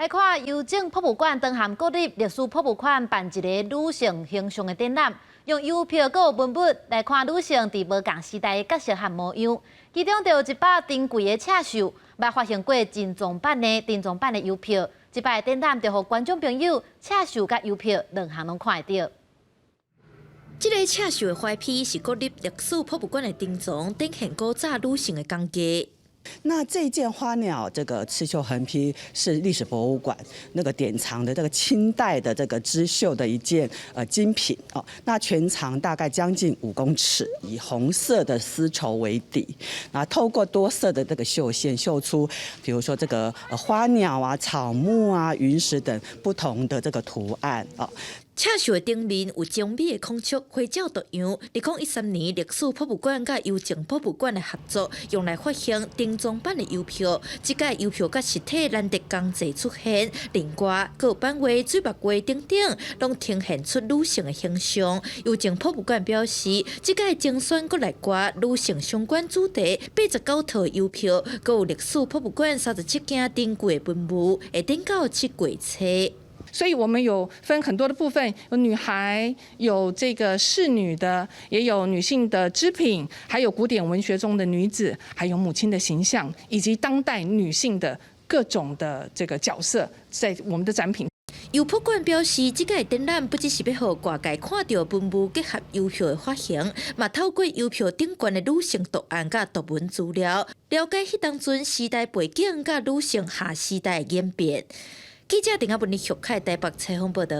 來看郵政博物館當和國立歷史博物館辦一個女性形象的展覽，用郵票閣有文物來看女性佇無仝時代的角色和模樣。其中就有一百珍貴的刺繡，捌發行過珍藏版的郵票。這擺的展覽就予觀眾朋友刺繡佮郵票兩項攏看會著。這个刺繡的花坯是國立歷史博物館的珍藏，展現古早女性的工藝。那這件花鳥這個刺繡橫批是歷史博物館那個典藏的這個清代的這個織繡的一件精品哦。那全長大概將近5公尺，以紅色的絲綢為底，啊，透過多色的這個繡線繡出，比如說這個花鳥啊、草木啊、雲石等不同的這個圖案哦。刺繡的頂面有精美的孔雀花鳥圖樣。2013年歷史博物館佮郵政博物館的合作，用來發行珍藏版的郵票。這屆郵票佮實體難得仝齊出現，另外閣有版畫、水墨畫等等，攏呈現出女性的形象。郵政博物館表示，這屆精選國內外女性相關主題89套郵票，閣有歷史博物館37件珍貴的文物，會展到7月初。所以我們有分很多的部分，有女孩，有這個仕女的，也有女性的織品，還有古典文學中的女子，還有母親的形象，以及當代女性的各種的這個角色，在我們的展品。郵博館表示，這屆展覽不只是欲予外界看著文物結合郵票的發行，嘛透過郵票頂懸的女性圖案佮圖文資料，了解彼當陣時代背景佮女性下時代演變。記者鄭阿文、玉凱台北採訪報導。